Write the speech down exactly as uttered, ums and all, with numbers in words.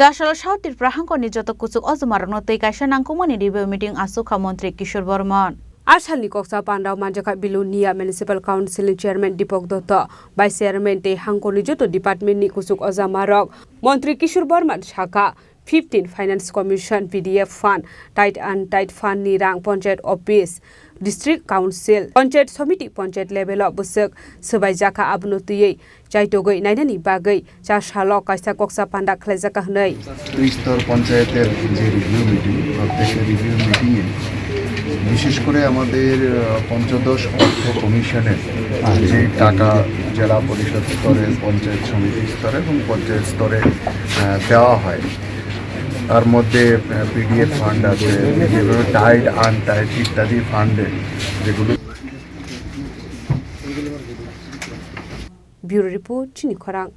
Chasalo South Tripura hangkorni joto kuchuk ojomarokno twi kaisa nangkukmani review meeting achukha Montri Kishore Bormon. A salni koksa pandao manjakha Bilonia Municipal Council ni Chairman Deepak Dotto, Vice Chairman tei hangkorni joto department ni kuchuk ojamarok. Montri Kishore Bormon sakha, fifteen Finance Commission, P D F Fund, Tide and Tide Fund ni rang Panchayat Office, District Council, Panchayat Somiti, Panchayat level o bwswk swbaijakha, abono twiwi chaitogwi nainani bagwi Chasalo kaisa koksa panda khlaijakha hwnwi. দুই স্তর পঞ্চায়েতের যে review meeting, প্রত্যেকটা রিভিউ মিটিংয়ে বিশেষ করে আমাদের, আহ, পঞ্চদশ অর্থ কমিশনের যে টাকা জেলা পরিষদ স্তরে, পঞ্চায়েত সমিতি স্তরে এবং পঞ্চায়েত স্তরে, আহ, দেওয়া হয়, তার মধ্যে, আহ, পিডিএফ ফান্ড আছে, বিভিন্ন টাইড আনটাইড ইত্যাদি ফান্ডে যেগুলো Bureau Report, Chini Khorang.